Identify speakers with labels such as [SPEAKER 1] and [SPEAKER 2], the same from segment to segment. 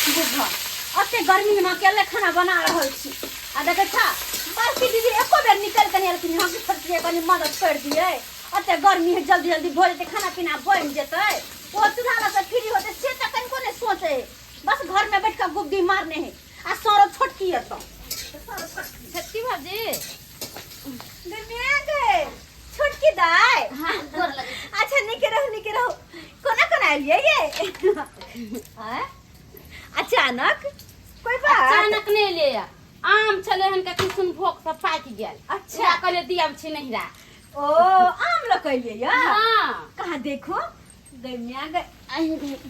[SPEAKER 1] बुझ अते गर्मी में अकेले खाना बना रहल छी आ देखै छा बड़की दीदी एको बेर निकल के नहि एलखिन हम की सोचलियै कनि मदद कर दियै अते गर्मी है जल्दी जल्दी भऽ जेतै खाना पीना बनि जेतै ओ चूल्हा लग से फ्री होतै से तऽ कनिको नहि सोचै बस घर में बैठ कऽ गुद्दी मारने है आ सौरभ छोटकी एतऽ
[SPEAKER 2] छोटकी भौजी
[SPEAKER 1] गै गै छोटकी दाइ
[SPEAKER 2] हाँ गोर लगै छी।
[SPEAKER 1] अच्छा नीके रहू नीके रहू कोना कोना एलियै ये आँय? अचानक कोई बात
[SPEAKER 2] अचानक नहि एलियै आम छलै हन कखन सुनभोग सब पाकि गेल
[SPEAKER 1] अच्छा।
[SPEAKER 2] ओकरा कहलियै दियाब छी नहिरा
[SPEAKER 1] ओ आम लऽ के एलियै या
[SPEAKER 2] हाँ
[SPEAKER 1] कहाँ देखो गै माय गै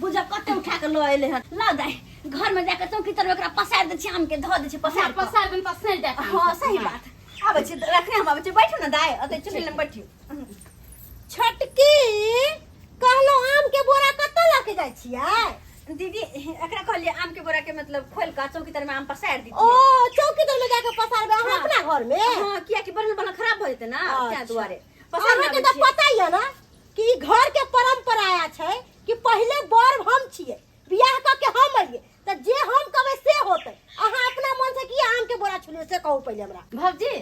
[SPEAKER 1] बुझा कते उठा के लऽ एलै हन लऽ दाइ घर में जाके चौकी तर ओकरा पसारि दै छी आम के धऽ दै छी
[SPEAKER 2] पसार
[SPEAKER 1] पसारि कऽ।
[SPEAKER 2] पसार दिन पसारि जायत आम
[SPEAKER 1] हाँ
[SPEAKER 2] सब।
[SPEAKER 1] सही
[SPEAKER 2] हाँ।
[SPEAKER 1] बात आबै छी रखने हम आबै छी बैठू ने दाइ ओतै चुल्ही लग बैठियौ
[SPEAKER 3] छोटकी कहलहुँ आम के बोरा कतऽ लऽ के जाइ छियै
[SPEAKER 1] दीदी एकरा कहलियै आम के बोरा के मतलब खोल के चौकी तर में आम पसारि दी
[SPEAKER 3] ओ चौकी तर में जाके पसारबै अहाँ
[SPEAKER 1] हाँ।
[SPEAKER 3] अपना घर में
[SPEAKER 1] हाँ कियाकि बनल बनल खराब भऽ जेतै ना
[SPEAKER 3] अच्छा।
[SPEAKER 1] ताहि दुआरे पसारि
[SPEAKER 3] अहाँके तऽ पता यऽ ना कि ई घर के परंपरा आया छै कि पहिले बर हम छियै बियाह कऽ के हम एलियै तऽ जे हम कहबै से होतै अहाँ अपना मन से किया आम के बोरा छुलियै से कहू पहिले हमरा
[SPEAKER 2] भौजी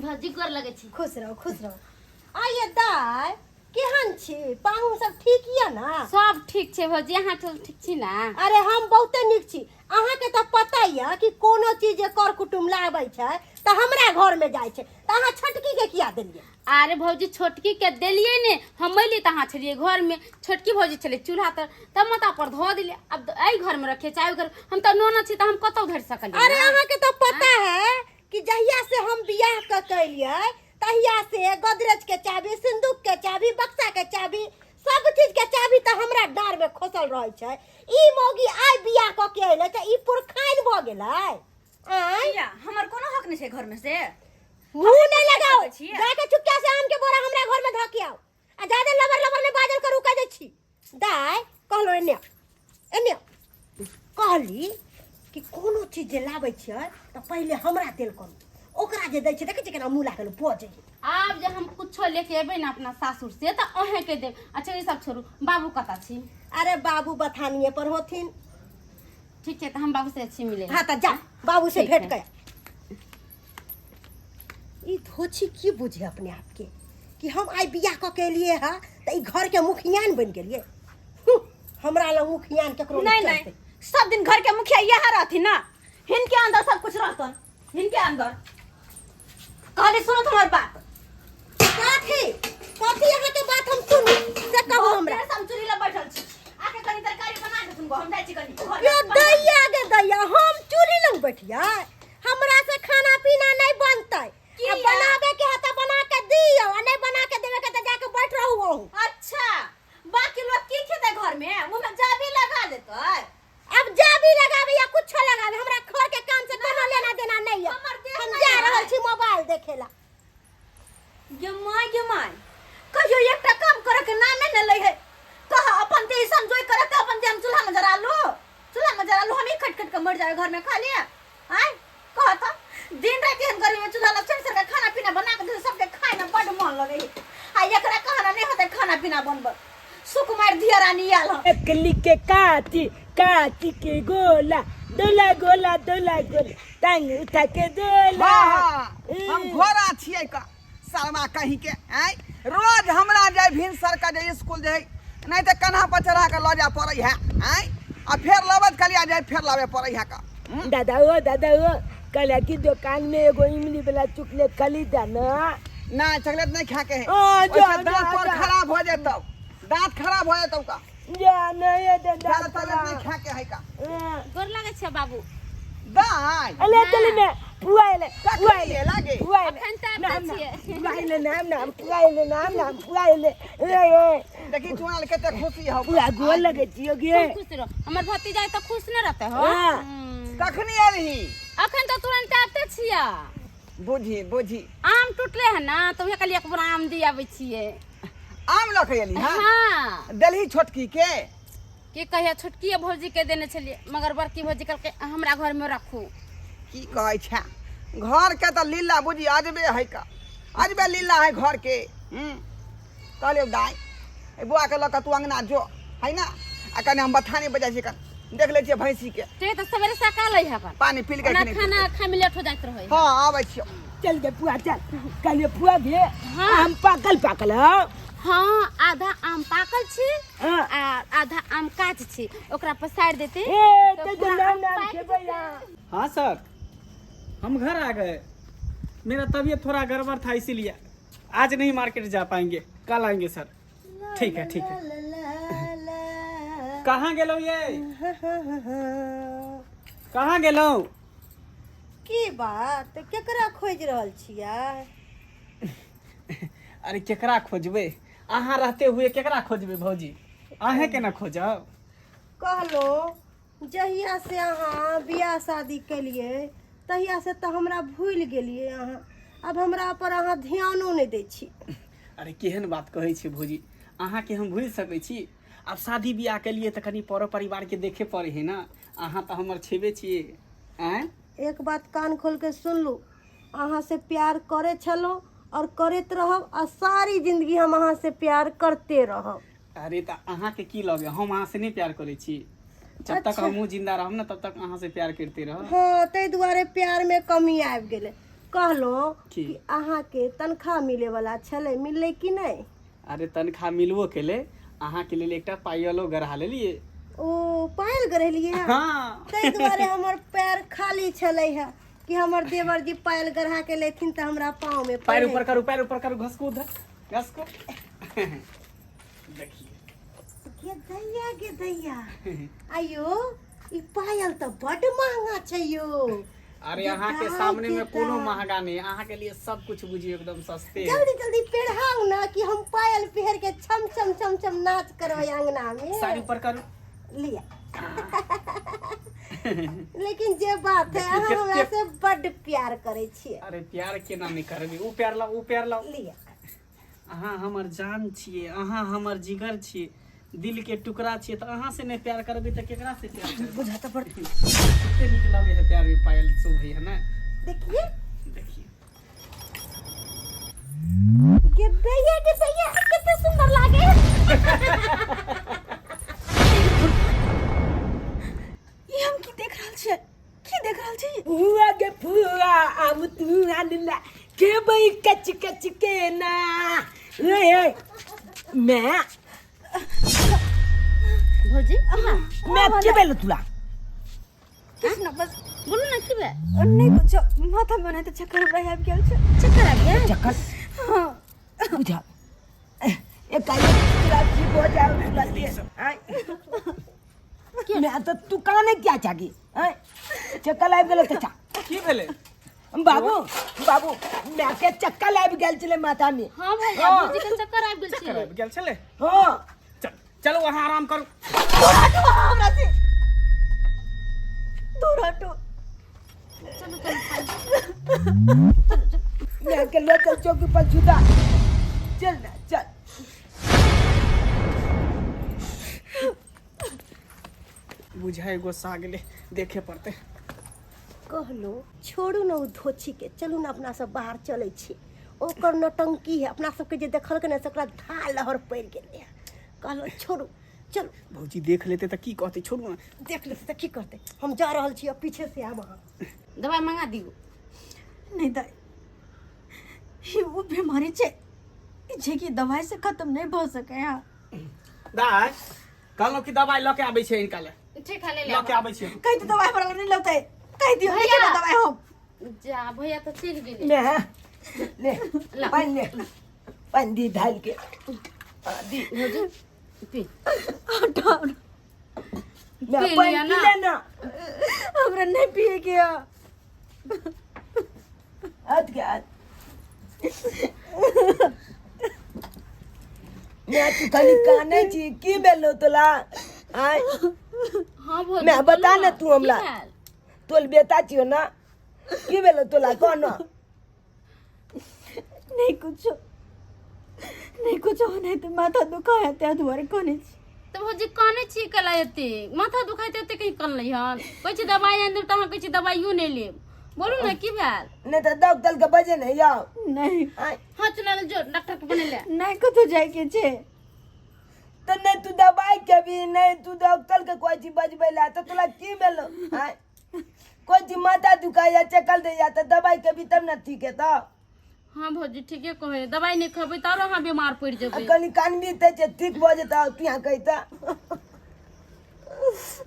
[SPEAKER 2] भौजी गोर लगै छी
[SPEAKER 3] खुश रहू खुश रहू आइए दाय केहन छी पाहुन सब ठीक यऽ ना
[SPEAKER 2] सब ठीक छै भौजी अहाँ सब ठीक छी ना
[SPEAKER 3] अरे हम बहुते नीक छी अहाँके तऽ पता यऽ कि कोनो चीज जे कर कुटुम लाबै छै तऽ हमरा घरमे जाइ छै तऽ अहाँ छोटकी के किया देलियै
[SPEAKER 2] अरे भौजी छोटकी के देलियै ने हम अयली तऽ अहाँ छलियै घरमे छोटकी भौजी छलै चूल्हा तर तब माथा पर धऽ देलियै आब तऽ एहि घरमे रखियै चाहे ओहि घर हम तऽ नोना छी तऽ हम कतहु धरि सकलियै
[SPEAKER 3] अरे अहाँके तऽ पता है कि जहिया से हम बियाह कऽ के एलियै तहिया से गोदरेज के चाबी सिंदूक के चाबी बक्सा के चाबी सब चीज के चाबी तऽ हमरा डार में खोसल रहै छै ई मौगी आइ बियाह कऽ के एलै तऽ ई पुरखाइन भऽ गेलै आँय
[SPEAKER 1] किया हमर कोनो हक नहि छै घर में से
[SPEAKER 3] मुंह नहीं लगाओ
[SPEAKER 1] सकै छियै।
[SPEAKER 3] जाके चुपचाप से आम के बोरा हमरा घर में धऽ के आओ आ जादे लबर लबर नहीं बाजल करू कह दै छी दाय कहलो एने आउ, एने आउ। कहली कि कोनो चीज जे लाबै छियै तऽ पहिले हमरा देल करू ओकरा जे दै छियै देखै छियै केना मुँह लागल बजै
[SPEAKER 2] आब जे हम कुछो लेके एबै ने अपना सासुर से तऽ अहेंके देब अच्छा ई सब छोड़ू बाबू कतऽ छी
[SPEAKER 3] अरे बाबू बथानिए पर होथिन
[SPEAKER 2] ठीक छै तऽ हम बाबू से अच्छी मिले
[SPEAKER 3] हाँ तऽ जा बाबू से
[SPEAKER 2] ठीक
[SPEAKER 3] भेंट
[SPEAKER 2] है।
[SPEAKER 3] कर ई धोछी की बुझे अपने आप के कि हम आइ बियाह कऽ के एलियै हँ तऽ ई घर के मुखियान बनि गेलियै हुँ, हमरा लग मुखियान केकरो
[SPEAKER 1] नहीं नहीं
[SPEAKER 3] चलतै।
[SPEAKER 1] सब दिन घर के मुखिया यह रहथिन ना हिनके अंदर सब कुछ रहतन हिनके अंदर कहली सुनो तुम्हार बात
[SPEAKER 3] कथी कथी अहाँके बात हम सुनू से कहू हमरा
[SPEAKER 1] देर से हम चूल्ही लग बैठल छी आके कनी तरकारी बना देथुन गो हम जाइ छी कनी
[SPEAKER 3] ये दैया गे दैया हम चूल्ही लग बैठियै हमरा से खाना पीना नहीं बनतै
[SPEAKER 1] किया?
[SPEAKER 3] आ बनाबे के है त बना के दियौ आ नहीं बना के देबे के त जाके बैठ रहू अहूँ
[SPEAKER 1] अच्छा बाकी लोग की खेतै घर में मुंह में जाबी लगा लेतै
[SPEAKER 3] अब जाबी लगाबे या कुछो लगाबे हमरा घर के काम से कोनो लेना देना नहीं है
[SPEAKER 1] हमर देह
[SPEAKER 3] हम
[SPEAKER 1] नहीं
[SPEAKER 3] जा
[SPEAKER 1] है।
[SPEAKER 3] रहल छी मोबाइल देखेला
[SPEAKER 1] गे माय गे माय कहियो एकटा काम करे के नामे न लै है कह अपन देह समझोय करे के अपन देह हम चूल्हा में जरा लो चूल्हा में जरा लो हम ही खट खट के मर जाए घर में खा लिया आय कह त दिन राति एहन गर्मी में चूल्हा लग चढ़ के खाना पीना बना के दे सबके खाए में बड मन लगे है आ एकरा कहना नहीं होते खाना पीना बनब सुकुमार धिया रानी आयल हन
[SPEAKER 4] एकली के काची काची के गोला दोला गोला दोला गोला टांग उठा के दोला
[SPEAKER 5] हाँ, हम घोड़ा छियै का शर्मा कहीं के आँय रोज हमरा जाय भिनसर का जे स्कूल जाय नहीं तऽ कन्हा पर चढ़ा के लऽ जाय पड़ै है आँय आ फेर लबत कलिया जाय फेर लाबे पड़ै है का हम्म?
[SPEAKER 4] दादा ओ दादा ओ कहला कि दुकान में एगो इमली वाला चॉकलेट खरीदा ना
[SPEAKER 5] ना चॉकलेट नहीं खा के है
[SPEAKER 4] ओ, जा,
[SPEAKER 5] ओहिसे दांत
[SPEAKER 4] जा,
[SPEAKER 5] पर
[SPEAKER 4] जा।
[SPEAKER 5] खराब हो जेतौ दांत खराब हो जेतौ का
[SPEAKER 4] जा नहीं है दादा
[SPEAKER 5] जादा चॉकलेट नहीं खा के है का
[SPEAKER 4] हाँ।
[SPEAKER 2] गोर लागै छै बाबू
[SPEAKER 5] दाय
[SPEAKER 4] अले चली ने पुआ एले पुआ
[SPEAKER 5] कखनी
[SPEAKER 4] एले
[SPEAKER 5] लागे
[SPEAKER 4] पुआ एले
[SPEAKER 2] अखन तऽ
[SPEAKER 4] नाम
[SPEAKER 2] आबिते
[SPEAKER 4] नाम
[SPEAKER 2] छियै
[SPEAKER 4] पुआ एले नाम नाम पुआ एले नाम नाम पुआ एले ए ए
[SPEAKER 5] देखी चुनाल कते खुशी हो
[SPEAKER 4] पुआ गोल लगे छियो गे
[SPEAKER 2] खूब खुश रहो हमर भतीजा तऽ खुश नहि रहतै हो
[SPEAKER 4] हाँ।
[SPEAKER 2] हम्म।
[SPEAKER 5] कखनी एलही
[SPEAKER 2] अखन तऽ तुरंत आबिते छियै
[SPEAKER 5] बुझी बुझी
[SPEAKER 2] आम टूटले है ना तऽ उहे कहलियै एक बोरा आम दी आबै छियै
[SPEAKER 5] आम लऽ के एलही हाँ
[SPEAKER 2] हाँ
[SPEAKER 5] देलही छोटकी के
[SPEAKER 2] की कहिया छोटकी भौजी के देने छलियै मगर बड़की भौजी कहलकै हमरा घर में रखू
[SPEAKER 5] की कहै छै घर के तऽ लीला बुझी अजबे है का अजबे लीला है घर के हम्म कहलियौ दाइ ए बौआ के लऽ कऽ तू अंगना जो है ना आ कने हम बथाने बजाइ छी कन देख लै छियै भैंसी के।
[SPEAKER 2] ते तऽ सवेरे सकाल है अपन।
[SPEAKER 5] पानी पी
[SPEAKER 2] ओना
[SPEAKER 5] के नहि
[SPEAKER 2] खाना खाय में लेट हो जाइत रहै।
[SPEAKER 5] हाँ आबै छियौ।
[SPEAKER 4] चल गे फुआ चल, कहलिए फुआ गे।
[SPEAKER 2] हाँ।
[SPEAKER 4] आम पाकल पाकल हौ।
[SPEAKER 2] हाँ, आधा आम पाकल छी।
[SPEAKER 4] हाँ।
[SPEAKER 2] आ आधा आम काच छी, ओकरा पसारि देते।
[SPEAKER 4] ए
[SPEAKER 2] तऽ
[SPEAKER 4] ते
[SPEAKER 2] पूरा
[SPEAKER 4] नाम
[SPEAKER 2] आम
[SPEAKER 4] नाम
[SPEAKER 2] पाकि
[SPEAKER 4] खेबै
[SPEAKER 2] जेतै।
[SPEAKER 4] यहाँ।
[SPEAKER 6] हाँ सर, हम घर आ गए। मेरा तबीयत थोड़ा गड़बड़ था, इसीलिए आज नहीं मार्केट जा पाएंगे, कल आएंगे सर। ठीक है ठीक है। कहाँ गेलहुँ ये? कहाँ गेलहुँ?
[SPEAKER 3] की बात, केकरा खोजि रहल छियै?
[SPEAKER 6] अरे केकरा खोजबै, अहाँ रहते हुए केकरा खोजबै भौजी? अहें के ना खोजब।
[SPEAKER 3] कहलो जहिया से अहाँ बियाह शादी केलियै तहिया से तऽ हमरा भूलि गेलियै अहाँ, आब हमरा पर अहाँ ध्यानो नहि दै छी।
[SPEAKER 6] अरे केहन बात कहै छी भौजी, अहाँके हम भूलि सकै छी? आब शादी बियाह केलियै तऽ कनि परो परिवारके देखे पड़ै है ना। अहाँ तऽ हमर छेबे छियै। आँय,
[SPEAKER 3] एक बात कान खोल के सुन लू, अहाँ से प्यार करे छलहुँ और करैत रहब, आ सारी जिंदगी हम अहाँ से प्यार करते रहब।
[SPEAKER 6] अरे तऽ अहाँके की लगे, हम अहाँ से नहि प्यार करै छी? जब तक हमहूँ जिंदा रहब ना तब तक अहाँ से प्यार करते रहब।
[SPEAKER 3] हाँ, ताहि दुआरे प्यार में कमी आबि गेलै। कहलहुँ
[SPEAKER 6] की?
[SPEAKER 3] कि अहाँके तनख्वाह मिले वाला छलै, मिललै कि नहि?
[SPEAKER 6] अरे तनख्वाह मिलबो केलै, अहाँके लेल एकटा पायलो गढ़ा लेलियै।
[SPEAKER 3] ओ पायल गढ़ेलियै?
[SPEAKER 6] हाँ।
[SPEAKER 3] ताहि दुआरे हमर पैर खाली छलै है कि हमर देवर जी पायल गढ़ा के लेथिन तऽ हमरा पाँव में
[SPEAKER 6] पैर ऊपर करू, पैर ऊपर करू, घसकू उधर घसकू, देखिए।
[SPEAKER 3] गे दैया गे दैया, आयो ई पायल तऽ बड महंगा छै यो।
[SPEAKER 6] अरे अहाँ के
[SPEAKER 3] दाइ
[SPEAKER 6] सामने में
[SPEAKER 3] के
[SPEAKER 6] कोनो
[SPEAKER 3] दाइ।
[SPEAKER 6] महंगा नहीं, अहाँ के लिए सब कुछ बुझियो एकदम सस्ते है।
[SPEAKER 3] जल्दी जल्दी पेढ़ाउ ना कि हम पायल पहिर के छम छम छम छम नाच करबै अंगना में।
[SPEAKER 6] साड़ी ऊपर करू।
[SPEAKER 3] लिया, लेकिन जे बात है, अहाँ
[SPEAKER 6] देखिए,
[SPEAKER 3] हमरा से बड प्यार करै छियै।
[SPEAKER 6] अरे प्यार केना नहीं करबी, ऊ प्यार लाओ, ऊ प्यार लाओ।
[SPEAKER 3] लिया।
[SPEAKER 6] अहाँ हमर जान छियै, अहाँ हमर जिगर छियै, दिल के टुकड़ा छियै, तऽ अहाँ से नहीं प्यार करबै तऽ केकरा से प्यार करबै?
[SPEAKER 3] बुझा तऽ पड़त।
[SPEAKER 6] कते नीक लगे है प्यार में पायल शोभे है ना।
[SPEAKER 3] देखिए।
[SPEAKER 6] देखिए।
[SPEAKER 3] गे दैया गे दैया, कते सुंदर लागे।
[SPEAKER 1] ई हम की देख रहल छियै, की देख रहल छी?
[SPEAKER 4] फुआ गे फुआ, आम तू आनला खेबै कच कच के ना। ए ए, मैं
[SPEAKER 2] भौजी,
[SPEAKER 4] मैं के बेल तुला?
[SPEAKER 1] किछु ने बस।
[SPEAKER 2] बोलू ना, की भेल?
[SPEAKER 1] नहि कुछो, माथा में ओनाहिते चक्कर हमरा आबि गेल छै।
[SPEAKER 2] चक्कर आबि गेल?
[SPEAKER 4] चक्कर।
[SPEAKER 1] हाँ।
[SPEAKER 4] बुझा ए काहे तुला की हो जाए तुला दे। आय मैं तो तू काने क्या जागी? आय चक्कर आबि गेल तऽ चा।
[SPEAKER 6] की भेलै?
[SPEAKER 4] बाबू बाबू, मैं के चक्कर आबि गेल छलै माथा में।
[SPEAKER 2] हाँ भैया।
[SPEAKER 4] हाँ।
[SPEAKER 2] भौजी के चक्कर आबि गेल
[SPEAKER 6] चक्कर
[SPEAKER 2] छै।
[SPEAKER 6] आबि गेल छलै?
[SPEAKER 4] हाँ।
[SPEAKER 6] चल चलो वहाँ आराम करू।
[SPEAKER 1] दूर हटू अहाँ हमरा से, दूर हटू।
[SPEAKER 2] चलू चलू।
[SPEAKER 4] मैं के लो चल चौकी पर जुदा, चल ना चल।
[SPEAKER 6] बुझाइ गोस्सा गेलै, देखे पड़तै।
[SPEAKER 3] कहलो छोड़ू ने ओ धोछी के, चलू ने अपना सब बाहर चलै छी। ओकर नौटंकी है, अपना सबके जे देखलकै ने से ओकरा धा लहर पड़ि गेलै है। कहलो छोड़ू, चलू।
[SPEAKER 6] भौजी देख लेते तऽ की कहतै? छोड़ू ना।
[SPEAKER 3] देख लेतै तऽ की करतै? हम जा रहल छी, अब पीछे से आब अहाँ।
[SPEAKER 2] दवाइ मंगा दियौ।
[SPEAKER 1] नहि दाइ, ई ओ बीमारी छै जे कि दवाइ से खत्म नहि भऽ सकैया।
[SPEAKER 6] दाय, कहलहुँ कि दवाइ लऽ के आबै छै हिनका लए।
[SPEAKER 2] ठीक है, ले ले।
[SPEAKER 6] लऽ के आबै छै।
[SPEAKER 1] कहि दियौ दवाइ हमरा लग नहि लौतै, कहि दियौ नहि
[SPEAKER 2] भैया।
[SPEAKER 1] खेबै दवाइ हम।
[SPEAKER 2] जा, भैया तऽ चलि गेलै।
[SPEAKER 4] ले ले।
[SPEAKER 2] ला।
[SPEAKER 4] पानि ले, पानि दी ढाल के। हाँ, दी।
[SPEAKER 2] भौजी पी।
[SPEAKER 1] हटाउ ने।
[SPEAKER 4] मैं
[SPEAKER 2] पी
[SPEAKER 4] पानि
[SPEAKER 2] लिअ
[SPEAKER 4] पी
[SPEAKER 2] ना।
[SPEAKER 4] ले ना।
[SPEAKER 1] हमरा नहि पिए के यऽ।
[SPEAKER 4] हट गया मैं, तू खाली काने छी, की भेलो तोला? आय?
[SPEAKER 2] हाँ भौजी।
[SPEAKER 4] मैं बता
[SPEAKER 2] बोलू
[SPEAKER 4] ना तू हमरा।
[SPEAKER 2] की भेल?
[SPEAKER 4] तोल बेटा छियो ना, की भेलो तोला कौन?
[SPEAKER 1] नहि कुछो, नहि कुछो, नहि तऽ माथा दुखाय है ताहि दुआरे कहने छी।
[SPEAKER 2] तऽ भौजी कानै छी कला एते? माथा दुखाइत एते कहीं कानलै हन? कहै छी दवाइ आनि देब तऽ अहाँ कहै छी दवाइयो नहि लेब। बोलू ने, की भेल?
[SPEAKER 4] नहीं तो डॉक्टर के बजे नहीं जाओ।
[SPEAKER 1] नहि।
[SPEAKER 4] आय?
[SPEAKER 2] हाँ, चला जो डॉक्टर के बनेले।
[SPEAKER 1] नहि, कतहु जाइके छै।
[SPEAKER 4] तऽ नहि तू दवाइ खेबही नहि तू डॉक्टर के कहै छी बजबै लए तऽ तोरा की भेलौ आँय कोइ चीज माथा दुखाइया चक्कर दैया तऽ दवाइ खेबही तब ने ठीक हेतौ।
[SPEAKER 2] हाँ भौजी ठीके कहे, दवाई नहीं खेबै तऽ आरो अहाँ बीमार पड़ि
[SPEAKER 4] आ
[SPEAKER 2] जेबै।
[SPEAKER 4] कनि कानबी तऽ जे ठीक भऽ जेतौ तू यहाँ कहितऽ।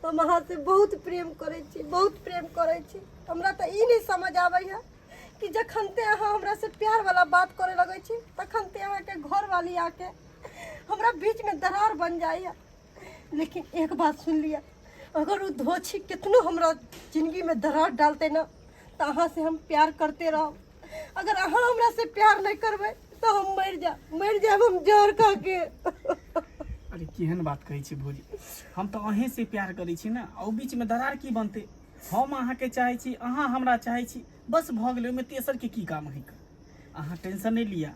[SPEAKER 3] हम अहाँ से बहुत प्रेम करै छी, बहुत प्रेम करै छी। हमरा तऽ ई नहि समझ आबैए कि जखन ते अहाँ हमरा से प्यार वाला बात करे लगै छी तखन ते अहाँके घरवाली आके हमरा बीचमे दरार बन जाइए। लेकिन एक बात सुन लिअ, अगर ओ धोछी कितनो हमरा जिंदगीमे दरार डालतै ने तऽ अहाँ से हम प्यार करते रहब। अगर अहाँ हमरा से प्यार नहीं करबै तऽ हम मरि जायब, मरि जायब हम जहर खा के।
[SPEAKER 6] अरे केहन बात कहै छी भौजी, हम तऽ अहें से प्यार करै छी ने, आ ओ बीचमे दरार की बनतै? हम अहाँके चाहै छी, अहाँ हमरा चाहै छी, बस भऽ गेलै। ओहिमे तेसरके की काम है? अहाँ टेंशन नहि लिअ,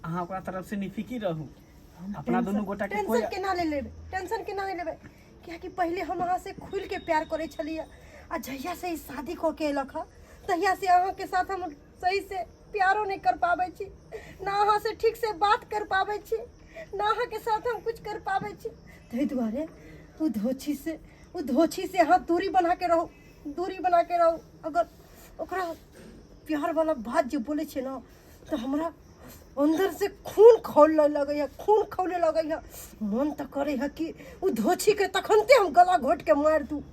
[SPEAKER 6] अहाँ ओकरा तरफ से निफिकिर रहू। अपना दुनू गोटा के कोई
[SPEAKER 3] टेंशन केना ले लेबै, टेंशन केना नहि लेबै? कियाकि पहिले हम अहाँ से खुलि के प्यार करै छलियै, आ जहिया से ई शादी कऽ के अयलक हँ तहिया से अहाँके साथ हम सही से प्यारो नहि कर पाबै छी, ना अहाँ से ठीक से बात कर पाबै छी, ना अहाँके साथ हम कुछ कर पाबै छी। ताहि दुआरे ओ धोछी से अहाँ दूरी बना के रहू, दूरी बना के रहू। अगर ओकरा प्यार वाला बात जे बोलै छै ने तऽ हमरा अंदर से खून खौले लगैया, खून खौले लगैया। मन तऽ करै है कि ओ धोछी के तखनते हम गला घोट के मारि दू।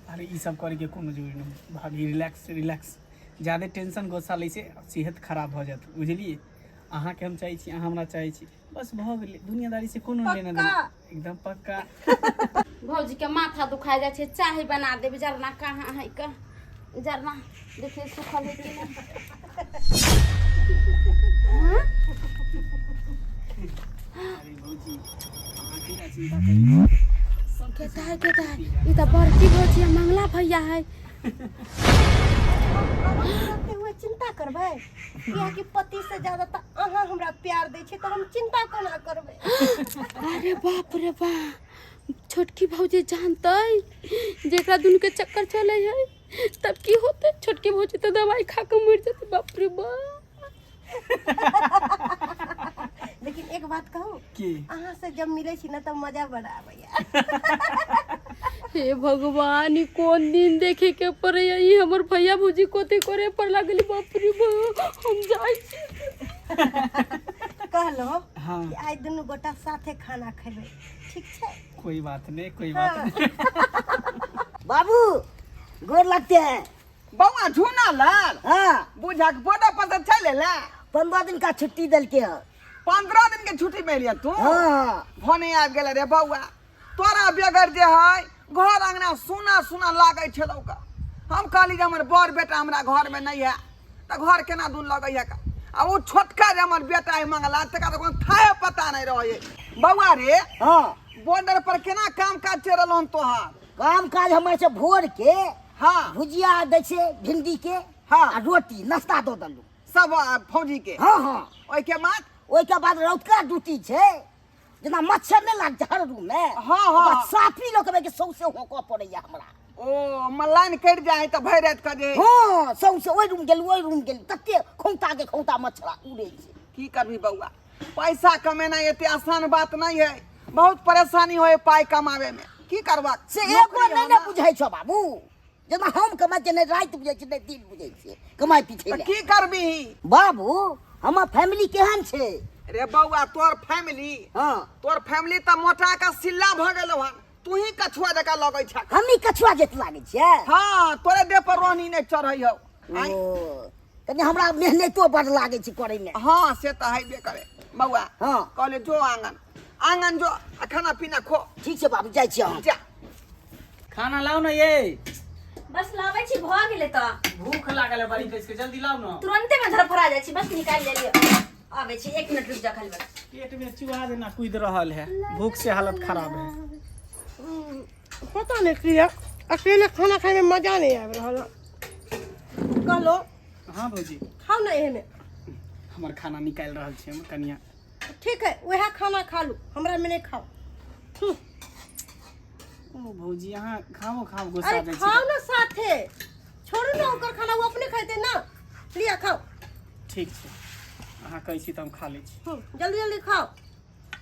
[SPEAKER 6] अरे ई सब करे के कोनो जरूरी नहीं भाभी, रिलैक्स रिलैक्स। ज्यादा टेंशन गुस्सा लै से सेहत खराब भऽ जायत, बुझलियै? अहाँके हम चाहै छी, अहाँ हमरा चाहै छी, बस भऽ गेलै। दुनियादारी से कोनो लेना देना
[SPEAKER 3] पक्का?
[SPEAKER 6] एकदम पक्का।
[SPEAKER 2] भौजी के माथा दुखाय जाइ छै, चाय बना देबै। जरना कहाँ है का? जरना देखिए सुखल है कि नहीं। हाँ?
[SPEAKER 6] अरे भौजी अहाँ केना चिंता करै छी? सब
[SPEAKER 2] केता है, केता है? ई तऽ बड़की भौजी आ मंगला भैया है।
[SPEAKER 3] रहते हुए चिंता करबै? कियाकि पति से ज्यादा तऽ अहाँ हमरा प्यार दै छी, तऽ हम चिंता कोना करबै?
[SPEAKER 2] अरे बाप रे बाप, छोटकी भौजी जानतै जेकरा दुनू के चक्कर चले है तब की होते? छोटकी भौजी तऽ दवाई खा के मर जेतै। बाप रे बाप।
[SPEAKER 3] लेकिन एक बात कहू?
[SPEAKER 6] की?
[SPEAKER 3] अहाँ से जब मिलै छी ने तब मजा बड़ा आबैया।
[SPEAKER 2] हे भगवान, ई कोन दिन देखे के पड़े? ई हमर भैया भौजी कोते करे पर लागल। बाप रे बाप, हम जाइ छी।
[SPEAKER 3] कहलो
[SPEAKER 6] हाँ।
[SPEAKER 3] कि आइ दुनू गोटा साथे खाना खेबै, ठीक छै?
[SPEAKER 6] कोई बात नहीं, कोई बात नहीं।
[SPEAKER 4] बाबू गोर लगते हैं।
[SPEAKER 5] बौआ झूना लाल।
[SPEAKER 4] हाँ।
[SPEAKER 5] बुझा के बॉर्डर पर से चल एला।
[SPEAKER 4] 15 दिन का छुट्टी देलके हँ।
[SPEAKER 5] 15 दिन के छुट्टी मिल तू?
[SPEAKER 4] हाँ।
[SPEAKER 5] भने आबि गेल रे बौआ, तोरा बगैर जे है घर अंगना सुना सुना लागै छलौ का। हम कहली जे हमर बड़ बेटा हमरा घर में नहीं है तऽ घर केना दून लगै है का। आ ओ छोटका जे हमर बेटा है मंगला, तकरा तऽ कोनो थाहे पता नहीं रहे। बौआ रे।
[SPEAKER 4] हाँ।
[SPEAKER 5] बॉर्डर पर केना काम काज चलि रहल हन तोहार?
[SPEAKER 4] काम काज हमर से भोर के
[SPEAKER 5] हाँ।
[SPEAKER 4] भुजिया दै छै भिंडी के।
[SPEAKER 5] हाँ।
[SPEAKER 4] आ रोटी नाश्ता दऽ देलहुँ
[SPEAKER 5] सब फौजी के।
[SPEAKER 4] हाँ हाँ।
[SPEAKER 5] ओहिके बाद?
[SPEAKER 4] ओहिके बाद रौतका ड्यूटी छै, जेना मच्छर नहि लाग छै हर रूम में।
[SPEAKER 5] हाँ, हाँ।
[SPEAKER 4] ओकरा साफी लऽ के सौंसे होकऽ पड़ैया हमरा।
[SPEAKER 5] ओ लाइन कटि जाइ तऽ भरि राति कऽ जे।
[SPEAKER 4] हाँ, सौंसे ओहि रूम गेलहुँ ओहि रूम गेलहुँ, तते खौंता के खौंता मच्छर उड़ै छै।
[SPEAKER 5] की करबी बौआ, पैसा कमेनाइ एते आसान बात नहीं है, बहुत परेशानी होय पाई कमावे में। की करबा
[SPEAKER 4] से एगो नहीं ने बुझै छौ बाबू, जेना हम कमाइ छियै नहि राति बुझै छियै नहि दिन बुझै छियै कमाइ पीछे।
[SPEAKER 5] तऽ की करबी
[SPEAKER 4] बाबू? हमर फैमिली केहन छै?
[SPEAKER 5] रे बौआ तोर फैमिली?
[SPEAKER 4] हाँ।
[SPEAKER 5] तोर फैमिली तऽ मोटा के सिल्ला भऽ गेलौ हन, तू ही कछुआ जकाँ लगै छ।
[SPEAKER 4] हमही कछुआ जेत लागै छियै?
[SPEAKER 5] हाँ, तोरे देह पर रोहनी नहि चढ़ै हौ।
[SPEAKER 4] ओ कनि हमरा मेहनतो बड लागै छै करै में।
[SPEAKER 5] हाँ से तऽ हेबे करे बौआ।
[SPEAKER 4] हाँ।
[SPEAKER 5] कहले जो आंगन आंगन जो आ खाना पीना खो।
[SPEAKER 4] ठीक छै बाबू, जाइ छियै हम।
[SPEAKER 5] जा।
[SPEAKER 6] खाना लाउ ने ये।
[SPEAKER 1] बस लाबै छी, भऽ गेलै तऽ।
[SPEAKER 6] भूख लागल है बड़ी कस के, जल्दी लाउ ने।
[SPEAKER 1] तुरंते में धरफड़ा जाइ छी, बस निकालि लेलियै, आबै छी, 1 मिनट रुकि जा खाली बस।
[SPEAKER 6] पेट में चूहा जेना कूद रहल है, भूख से हालत खराब है।
[SPEAKER 3] पता नहीं किया अकेले खाना खाए में मजा नहीं आबि रहल है। कहलो।
[SPEAKER 6] हाँ भौजी।
[SPEAKER 3] खाउ ने एहने।
[SPEAKER 6] हमर खाना निकालि रहल छी हम कनिया।
[SPEAKER 3] ठीक है, वएह खाना खा लू, हमरा में नहीं खाओ।
[SPEAKER 6] ओ भौजी अहाँ खाओ खाओ, गुस्सा
[SPEAKER 3] अरे
[SPEAKER 6] जाइ छी।
[SPEAKER 3] खाओ ना साथे, छोड़ू ना ओकर खाना, वो अपने खेते ना, लिया खाओ।
[SPEAKER 6] ठीक छै, अहाँ कहै छी तऽ हम खा लै छी।
[SPEAKER 3] जल्दी जल्दी खाओ।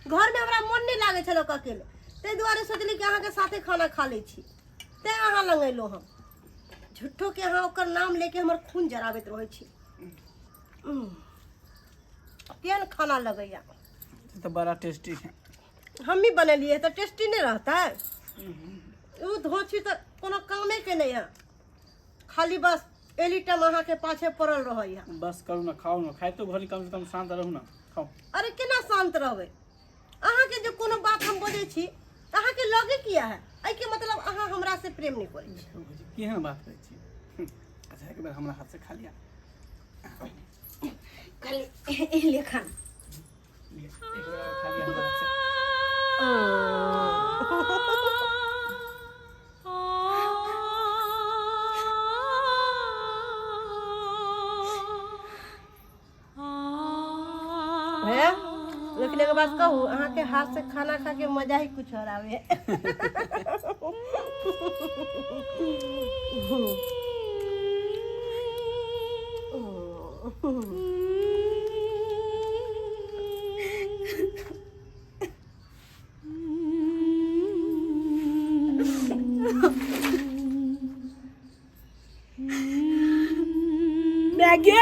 [SPEAKER 3] घरमे हमरा मोन नहि लागै छल अकेले, ताहि दुआरे सोचली कि अहाँके साथे खाना खा लै छी, तेँ अहाँ लग अयलहुँ हम। झूठोके अहाँ ओकर नाम लेके हमर खून जराबैत रहै छी। केहन खाना लगैया?
[SPEAKER 6] तऽ बड़ा टेस्टी है।
[SPEAKER 3] हमही बनेलियै तऽ टेस्टी नहि रहतै? ओ धोछी तऽ कोनो कामे के नहि है, खाली बस एली टाइम अहाँके पाछे पड़ल रहैया।
[SPEAKER 6] बस करू ना, खाओ ना, खाइतो घड़ी कम से कम शांत रहू ना, खाओ।
[SPEAKER 3] अरे केना शांत रहबै? अहाँके जे कोनो बात हम बजै छी तऽ अहाँके लगे किया है? एहिके मतलब अहाँ हमरा से प्रेम नहि करै छी।
[SPEAKER 6] भौजी, केहन बात कहै छी? अच्छा एक बेर हमरा हाथ से खा लिया।
[SPEAKER 1] खाली एहले खाना
[SPEAKER 6] लिया, एक बेर और खा लिया हमरा हाथ से।
[SPEAKER 3] भैया, लेकिन एगो बात कहू, अहाँके हाथ से खाना खा के मजा ही कुछ और आवे है।
[SPEAKER 4] मैगी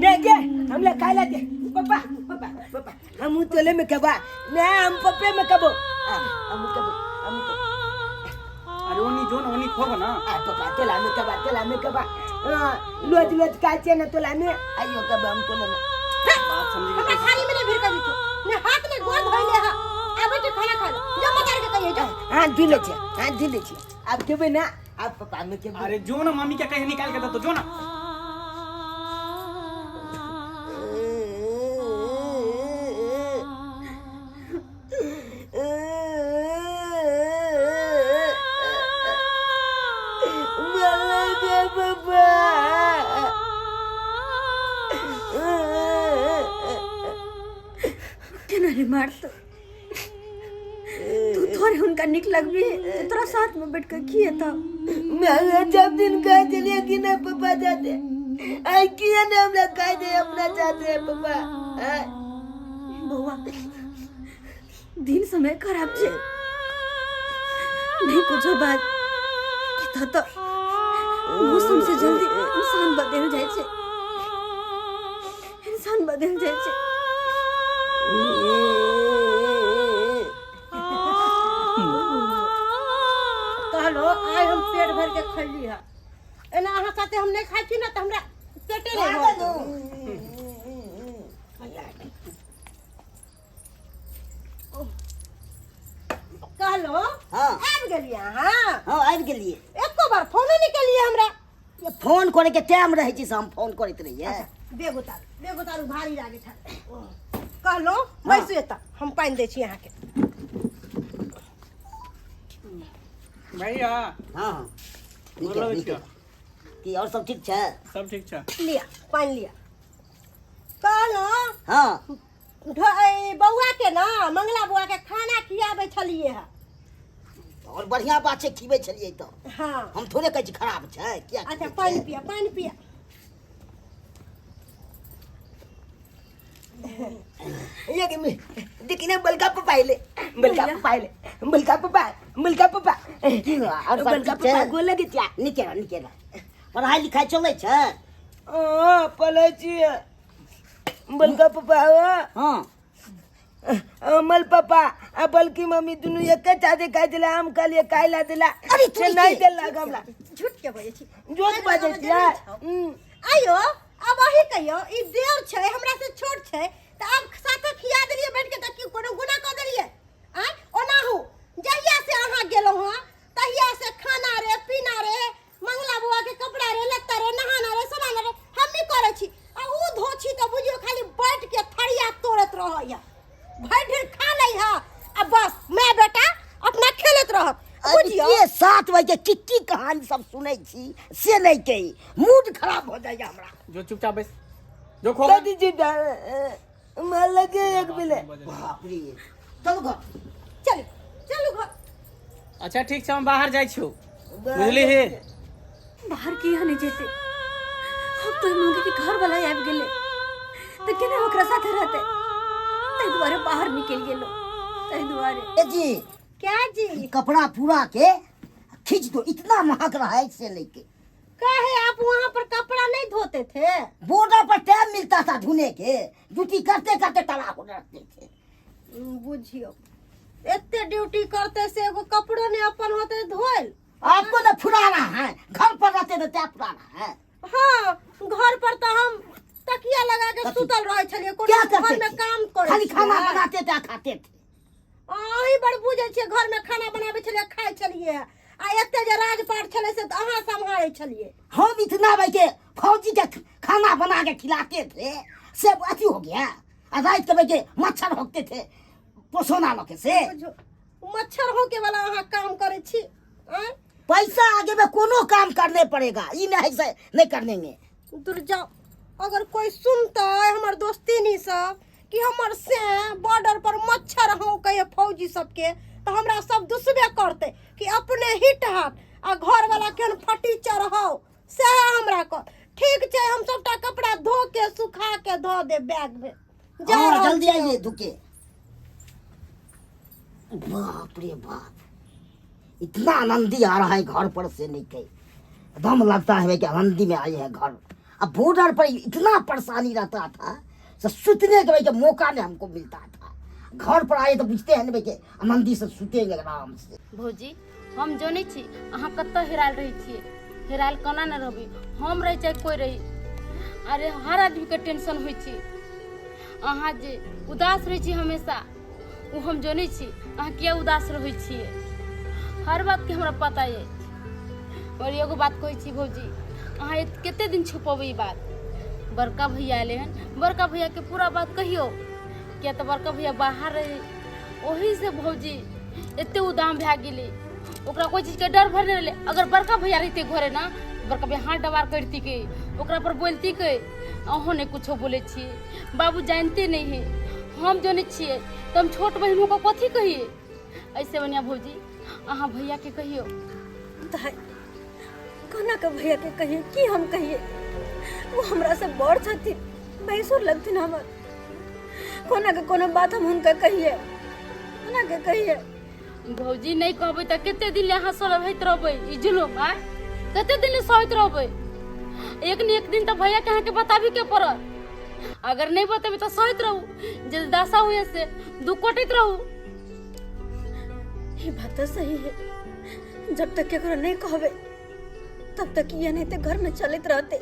[SPEAKER 4] मैगी हमला खाए ला दे। पापा पापा पापा, हम तोले में कबा ना, हम पप्पे में कबो। हम कबो, हम कबो।
[SPEAKER 6] अरे ओनी जो ना, ओनी खोब ना।
[SPEAKER 4] आ पापा, तोला में कबा, तोला में कबा। लोज लोज काचे ना तोला में आइयो कबा, हम तोले में।
[SPEAKER 6] बात समझी?
[SPEAKER 3] हमरा थाली में नहीं भिड़ कर दिछो ने, हाथ में गोड़ धोइले हा, आबै छै खाना खा ले, जो मजार के कहिए जो।
[SPEAKER 4] हाँ दिले छे, हाँ दिले छे, अब खेबे ना, अब पापा में खेबे।
[SPEAKER 6] अरे जो ना, मम्मी के कहीं निकाल के दे तो जो ना।
[SPEAKER 1] केना रे मारतो तू? थोड़े हुनका निक लगबी तो तोरा साथ में बैठ के खिए तो
[SPEAKER 4] मैं जब दिन कह चलिए कि ना पापा जाते आई किया ने हमरा कह दे अपना चाहते हैं पापा। हाँ?
[SPEAKER 1] बौआ, दिन समय खराब छे, नहीं कुछो बात कि तो मौसम से जल्दी इंसान बदल जाए छे, इंसान बदल जाए छे।
[SPEAKER 3] कहलो आइ हम पेट भर के खैली है, एना अहाँ साथे हम नहीं खाइ छी ना तऽ हमरा पेटे नहीं भरत। कहलो
[SPEAKER 7] हाँ।
[SPEAKER 3] आबि गेलियै अहाँ?
[SPEAKER 7] हाँ, आबि गेलियै।
[SPEAKER 3] एको बार फोनो नहीं केलियै हमरा।
[SPEAKER 7] ये फोन करे के टाइम रहै छै से हम फोन करैत रहियै।
[SPEAKER 3] बेग उतारू, बेग उतारू, भारी लागै छै। कहलो बैसू एतऽ, हम पानि दै छी अहाँके।
[SPEAKER 6] भैया।
[SPEAKER 7] हाँ हाँ, नीके।
[SPEAKER 6] गोर लगै
[SPEAKER 7] नीके।
[SPEAKER 6] छियौ।
[SPEAKER 7] की और सब ठीक छै?
[SPEAKER 6] सब ठीक छै।
[SPEAKER 3] लिअ पानि लिअ। कहलो
[SPEAKER 7] हाँ।
[SPEAKER 3] बौआ के ना, मंगला बौआ के खाना खियाबै छलियै है।
[SPEAKER 7] और बढ़िया बात छै, खिबै छलियै तऽ।
[SPEAKER 3] हाँ।
[SPEAKER 7] हम थोड़े कहै छी खराब छै, किया
[SPEAKER 3] अच्छा
[SPEAKER 7] खिबै छै?
[SPEAKER 3] पानि पिया, पानि पिया।
[SPEAKER 4] ये कि देखी ना, बलका पप्पा आइले, बलका पप्पा आइले, बलका पप्पा, बलका पप्पा।
[SPEAKER 7] की हुआ? और सब
[SPEAKER 4] बलका
[SPEAKER 7] ठीक छै?
[SPEAKER 4] पप्पा गोल लगे छिया।
[SPEAKER 7] नीके रह, नीके रह। पढ़ाई लिखाई चलै छै?
[SPEAKER 4] हाँ, पढ़ै छियै बलका पप्पा।
[SPEAKER 7] हाँ।
[SPEAKER 4] अमल पापा आ बल्कि मम्मी दुनू एके साथे खाइ छलै, हम कहलियै खाइ ला देला।
[SPEAKER 7] अरे
[SPEAKER 4] से नहि देलक हमरा।
[SPEAKER 3] झूठ के बजै छी?
[SPEAKER 4] झूठ बजै छियै।
[SPEAKER 3] आइयो अब अही कहियो, ई देर छै, हमरा से छोट छै, तऽ आब साथे खिया देलियै बैठ के तऽ की कोनो गुनाह कऽ देलियै? आँय, ओनाहु जहिया से अहाँ गेलहुँ हँ तहिया से खाना रे, पीना रे, मंगला बौआ के कपड़ा रे, लत्ता रे, नहाना रे, सोनाना रे, हमही करै छी। आ ऊ धोछी तऽ बुझियौ खाली बैठ के थरिया तोड़ैत रहैया, भरि ढेर खा लै है आ बस माय बेटा अपना खेलैत रहत। बुझियौ
[SPEAKER 7] के 7 बजे की की कहानी सब सुनै छी से नहि कही, मूड खराब हो जाइए हमरा।
[SPEAKER 6] जो चुपचाप बैस जो, खो।
[SPEAKER 4] दादी जी मार लगे एक मिले।
[SPEAKER 7] बाप रे, चलू घर।
[SPEAKER 3] चलू, चलू घर।
[SPEAKER 6] अच्छा ठीक छै, हम बाहर जाइ छियौ, बुझली हे?
[SPEAKER 1] बाहर किया नहीं जेते? हम तो मौगी के घर वाला आबि गेलै तऽ केना ओकरा साथे रहते? ताहि दुआरे बाहर निकलि गेलो। ताहि दुआरे।
[SPEAKER 7] ए जी।
[SPEAKER 3] क्या जी?
[SPEAKER 7] ई कपड़ा पूरा के खींच दो, इतना महक रहा है से लेके।
[SPEAKER 3] काहे आप वहाँ पर कपड़ा नहीं धोते थे?
[SPEAKER 7] बॉर्डर पर टाइम मिलता था धोने के, ड्यूटी करते करते तलाक हो जाते थे।
[SPEAKER 3] बुझियो एते ड्यूटी करते से एगो कपड़ो नहीं अपन होते धोल।
[SPEAKER 7] आपको तो फुराना है, घर पर रहते तो क्या फुराना है?
[SPEAKER 3] हाँ, घर पर तो हम तकिया लगा के
[SPEAKER 7] कथी?
[SPEAKER 3] सुतल रहे छलिए, कोनो
[SPEAKER 7] क्या करते
[SPEAKER 3] घर में
[SPEAKER 7] थे?
[SPEAKER 3] काम करे
[SPEAKER 7] खाली
[SPEAKER 3] छियै।
[SPEAKER 7] खाना बनाते थे, खाते थे।
[SPEAKER 3] अहीं बड़ बुझै छियै, घर में खाना बनाबै छलिए, खाइ छलिए, आ एते जे राजपाट छलै से तऽ अहाँ सम्हारै छलिए।
[SPEAKER 7] हम इतना भाई के फौजी के खाना बना के खिलाते थे, से अथी हो गया। आ रात के भाई के मच्छर होते थे पोसोना लोग से।
[SPEAKER 3] बुझो, मच्छर होके वाला अहाँ काम करै छी? आँय?
[SPEAKER 7] पैसा आगे में कोनो काम करने पड़ेगा, ई नहीं से नहीं करने में।
[SPEAKER 3] दूर जाओ, अगर कोई सुनता है हमर दोस्तीनी सब कि हमर से बॉर्डर पर मच्छर हौंकै फौजी सबके, तो हमरा सब दुसबे करते कि अपने हिट हाथ आ घर वाला केहन फटी चढ़ाओ सएह हमरा कर। ठीक छै, हम सबटा कपड़ा धो के सुखा के धो देब बैग में। जा
[SPEAKER 7] हाँ,
[SPEAKER 3] रहल
[SPEAKER 7] जल्दी
[SPEAKER 3] छी।
[SPEAKER 7] आइए धुके। बाप रे बाप, इतना आनंदी आ रहा है घर पर से नहीं के एकदम लगता है कि आनंदी में आए हैं घर। अब बॉर्डर पर इतना परेशानी रहता था से सुतने के भाई के मौका नहीं हमको मिलता था। घर पर आए तो बुझते हैं ना भाई के आनंदी से सुतेंगे आराम से।
[SPEAKER 2] भौजी हम जनै छी अहाँ कतऽ हेरायल रहै छियै, हेरायल कोना नहि रहबै, हम रही चाहे कोइ रही, अरे हर आदमीके टेंशन होइ छै। अहाँ जे उदास रहै छी हमेशा, ओ हम जनै छी अहाँ किया उदास रहै छियै, हर बातके हमरा पता अछि। और एगो बात कहै छी भौजी, अहाँ कते दिन छुपेबै ई बात? बड़का भैया अयलै हन, बड़का भैयाके पूरा बात कहियौ, किया तऽ बड़का भैया बाहर रहै, ओहीसँ भौजी एते उदाम भए गेलै, ओकरा कोइ चीजके डर भर नहि रहलै। अगर बड़का भैया रहितै घरे ना, बड़का भैया हाथ डबार करितिकै, ओकरा पर बोलतिकै। अहूँ नहि कुछो बोलै छियै, बाबू जानिते नहि है, हम जनै छियै तऽ हम छोट बहिन होके कथी कहियै। ऐसे बढ़िआँ भौजी अहाँ भैयाके कहियौ।
[SPEAKER 1] दाइ कोना के भैया के कहिए, की हम कहिए? वो हमरा से बड़ छथिन, भैंसुर लगथिन हमर। कोना के कोनो बात हम हुनका कहिए, कोना के कहिए?
[SPEAKER 2] भौजी नहीं कहबै तऽ कते दिन ले अहाँ सहैत रहबै ई जुलुम? आँय, कते दिन ले सहैत रहबै? एक ने एक दिन तऽ भैया के अहाँके बताबी के पड़त। अगर नहीं बतेबै तऽ सहैत रहू, जे दशा हुए से दुख कटैत रहू।
[SPEAKER 1] ये बात तो सही है, जब तक केकरो नहीं कहबे तब तक ये नहीं तो घर में चलत रहते,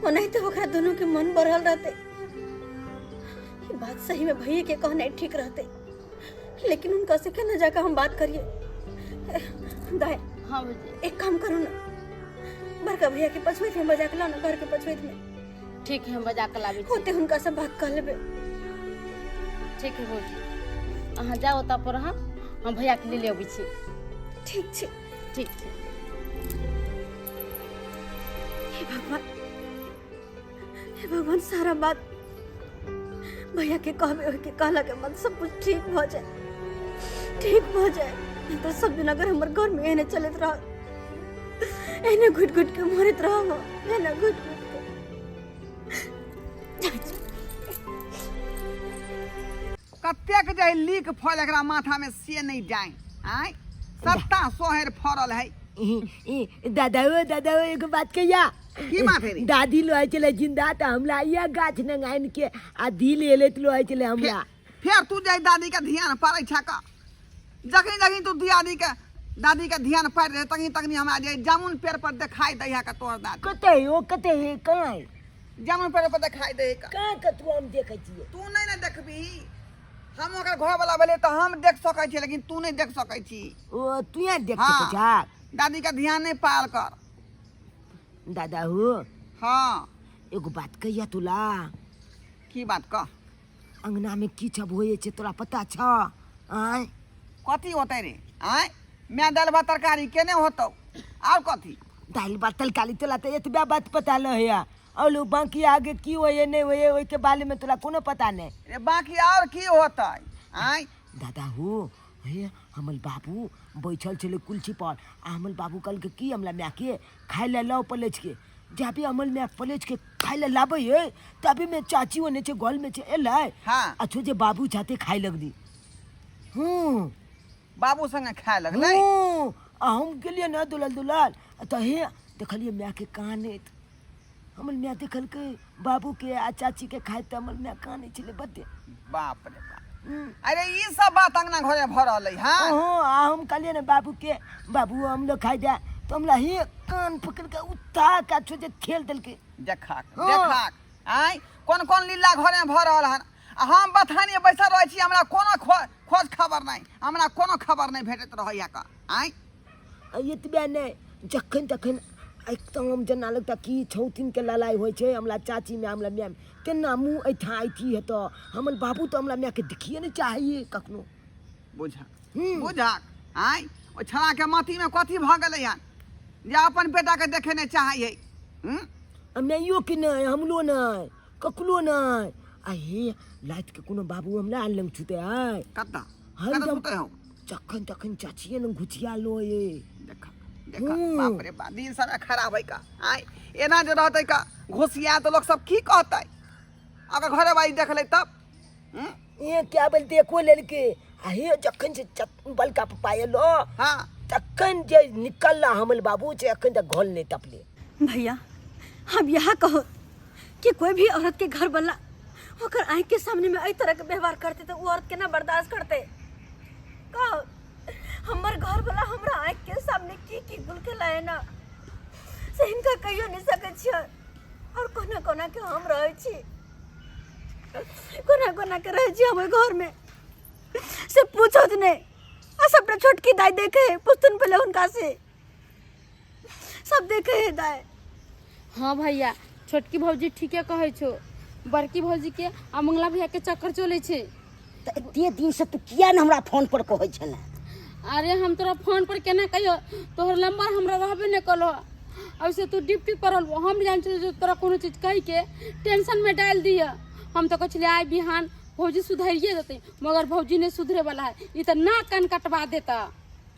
[SPEAKER 1] ओनाहिते ओकरा दोनों के मन बढ़ल रहते। ये बात सही में भैया के कहना ठीक रहते, लेकिन उनका से केना जाकर हम बात करिए? दाई।
[SPEAKER 2] हाँ भौजी।
[SPEAKER 1] एक काम करू ना, बड़का भैया के पछुआत में बजा के लाओ ना, घर के पछुआत में।
[SPEAKER 2] ठीक है, हम बजा के लाबै छी।
[SPEAKER 1] होते हुनका से बात कर लेबे।
[SPEAKER 2] ठीक है भौजी, अहाँ जाओ ओतऽ पर, हम भैया के ले अबै छी।
[SPEAKER 1] ठीक छै।
[SPEAKER 2] ठीक छै।
[SPEAKER 1] हे भगवान, हे भगवान, सारा बात भैया के कहबे, ओहि के कहला के बाद सब कुछ ठीक भ जाए, ठीक भ जाए। नहीं तो सब दिन अगर हमर घर में एहने चलत रह, एहने घुट घुट के मरत रहब, एहने घुट घुट के।
[SPEAKER 5] कतेक जे लीक फल एकरा माथा में से नहीं जाए, आय सत्ता सोहर फरल है।
[SPEAKER 4] दादा ओ, दादा ओ, एगो बात कहिया?
[SPEAKER 5] की बात है रे?
[SPEAKER 4] दादी लोहे चले जिंदा त हमरा इया गाछ नंगाइन के आ दिल एले त लोहे चले हमरा।
[SPEAKER 5] फेर तू जाय दादी के ध्यान पड़ै छ का? जखनी जखनी तू दादी के दादी के ध्यान पड़ रहे तखनी तखनी हमरा जे जामुन पेड़ पर देखाई दै है का तोर दादी।
[SPEAKER 4] कते है ओ, कते है, कहाँ है?
[SPEAKER 5] जामुन पेड़ पर देखाई दै है का?
[SPEAKER 4] कहाँ कतौ हम देखै छियै?
[SPEAKER 5] तू नहीं ने देखबी, हम ओकर घर वाला भेलै तऽ हम देख सकै छियै, लेकिन तू नहीं देख सकै छी।
[SPEAKER 4] ओ तू यहाँ देख
[SPEAKER 5] हाँ।
[SPEAKER 4] सकै छा?
[SPEAKER 5] दादी के ध्यान नहीं पाल कर।
[SPEAKER 4] दादा हो।
[SPEAKER 5] हाँ।
[SPEAKER 4] एगो बात कहिया तोला?
[SPEAKER 5] की बात कह?
[SPEAKER 4] अंगना में की सब होए छै तोरा पता छ? आँय?
[SPEAKER 5] कथी होतै रे? आँय, मैं दालि भात तरकारी केने होतौ, आर कथी?
[SPEAKER 4] दालि भात तरकारी तोला तऽ एतबे बात पता रहैया, और बाकी आगे की होइए नहीं होइए ओहिके बारे में तोरा कोनो पता नहीं।
[SPEAKER 5] रे बाकी और की होतै? आँय
[SPEAKER 4] दादा हो, हे हमर बाबू बैठल छलै कुलछी पर, आ हमर बाबू कहलकै की हमरा मायके खाय लए लाओ पलेच के। जाबे हमर माय पलेच के खाय लए लाबै है तबे में चाची ओने छै घर में छै एलै।
[SPEAKER 5] हाँ।
[SPEAKER 4] अच्छो जे बाबू छाते खाय लगली। हूँ।
[SPEAKER 5] बाबू संगे खाए लगलै।
[SPEAKER 4] हूँ, आ हम गेलियै ने दुलाल दुलाल तऽ हे देखलियै मायके कानैत। हमर माय देखलकै बाबूके आ चाचीके खाइत तऽ हमर माय कानै छलै बड्ड।
[SPEAKER 5] बाप रे बाप, अरे ई सब बात अंगना घरे भऽ रहलै हँ?
[SPEAKER 4] हँ, आ हम कहलियै ने बाबूके, बाबू हम लोग खाइ दे, तऽ हमरा हे कान पकड़ि कऽ उठा कऽ छोड़ि ठेल देलकै।
[SPEAKER 5] देखक।
[SPEAKER 4] हँ।
[SPEAKER 5] देखक आँय, कोन कोन लीला घरे भऽ रहल हन आ हम बथानी बैसल रहै छी, हमरा कोनो खोज खबर नहि, हमरा कोनो खबर नहि भेटैत रहैया का आँय।
[SPEAKER 4] आ एतबे नहि, जखन तखन एकदम जेना लगता कि छौतिनके लड़ाइ होइ छै हमरा चाचीमे हमरा मायमे, तेना मुँह ऐठा ऐठी हेतऽ। हमर बाबू तऽ हमरा मायके देखिए नहि चाहैए कखनो।
[SPEAKER 5] बुझक बुझक आँय, ओहि छौड़ाके माथीमे कथी भऽ गेलै हन जे अपन बेटाके देखै नहि चाहै है? हूँ?
[SPEAKER 4] आ माइयोके नहि, हमरो नहि, ककरो नहि। आ हे रातिके कोनो बाबू हमरा लग छुतै है?
[SPEAKER 5] कतऽ?
[SPEAKER 4] हरदम।
[SPEAKER 5] कतऽ सुतै हौ?
[SPEAKER 4] जखन तखन चाचिए लग घुचिया लो ये।
[SPEAKER 5] देख देख, बाप रे बाप, दिन समय खराब है का आँय। एना जे रहतै का घुसिया तऽ लोक सब की कहतै? अगर घरे बारी देख लै तब? हूँ?
[SPEAKER 4] ए क्या बोल देखो लेलके। आ हे जखन से बलका पप्पा एलो,
[SPEAKER 5] हाँ,
[SPEAKER 4] तखन जे निकलला हमर बाबू से अखन तक घोल नहीं तपले।
[SPEAKER 1] भैया, हम यह कहो कि कोई भी औरत के घर वाला ओकर आँख के सामने में एहि तरह के व्यवहार करते तो वो औरत केना बर्दाश्त करते? कहो, हमर घर वाला हमरा आँख के सामने की की गुल खेलाए ना से हिनका कहियो नहीं सकै छियै। और कोना कोना के हम रहै छी, कोना कोना के रहै छी हम ओहि घर में से पूछत नहीं। आ सबटा छोटकी दाई देखे है, पूछतन पहले हुनका से, सब देखे है दाई।
[SPEAKER 2] हाँ भैया, छोटकी भौजी ठीके कहै छौ, बड़की भौजी के आ मंगला भैया के चक्कर चलै छै।
[SPEAKER 7] तऽ एते दिन से तू किया ने हमरा फोन पर कहै छले?
[SPEAKER 2] अरे हम तोरा फोन पर केना कहियो, तोहर नंबर हमरा रहबे नहि कलो, ऐसे तू ड्यूटी पर रहलबो, हम जान छलियै जे तोरा कोनो चीज कहि के टेंशन में डालि दिअ। हम तऽ कहै छलियै आइ बिहान भौजी सुधरिए देतै, मगर भौजी नहि सुधरे वाला है, ई तऽ नाक कान कटवा देता।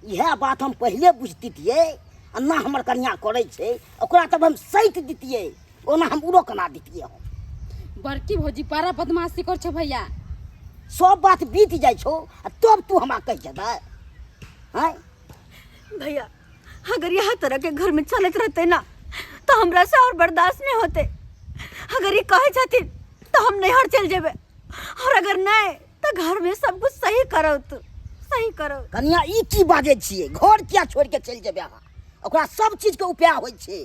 [SPEAKER 7] इएह बात हम पहिले बुझतियै आ ना हमर कनिया करै छै, ओकरा तब हम सैत दितियै, ओना हम उरो केना दितियै हम।
[SPEAKER 2] बड़की भौजी बड़ा बदमाशी कर छै भैया।
[SPEAKER 7] सब बात बीत जाइ छौ आ तब तू हमरा कहि जेबै? आँय
[SPEAKER 1] भैया, अगर यह तरह के घर में चलत रहते ना तो हमरा से और बर्दाश्त नहीं होते। अगर ये कहे छथिन तो हम नैहर चल जेबे, और अगर नहीं तो घर में सब कुछ सही करो, तू सही करो।
[SPEAKER 7] कनिया ई की बाजै छियै? घर किया छोड़ि के चलि जेबै अहाँ? ओकरा सब चीजके उपाय होइ छै।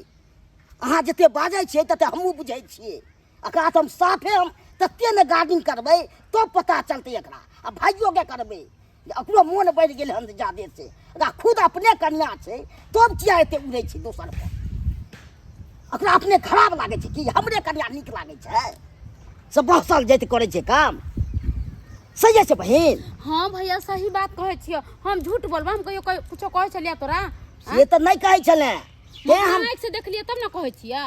[SPEAKER 7] अहाँ जते बाजै छियै तते हमहूँ बुझै छियै। एकरा तऽ हम साफे हम तते ने गार्डिंग करबै तब पता चलतै एकरा, आ भाइयोके करबै जे ओकरो मोन बढ़ि गेल हन जादे से। एकरा खुद अपने कनिया छै तब किया एते उड़ै छै दोसर पर? ओकरा अपने खराब लागै छै कि हमरे कनिया नीक लागै छै? से बहसल जाइत करै छै काम। सही छै बहिन?
[SPEAKER 2] हाँ भैया, सही बात कहै छियै, हम झूठ बोलबा? हम कहियो कुछो कहै छलियै तोरा?
[SPEAKER 7] से तऽ नहि कहै छलै। तें हम
[SPEAKER 2] आँखि से देखलियै तब ने कहै छियै।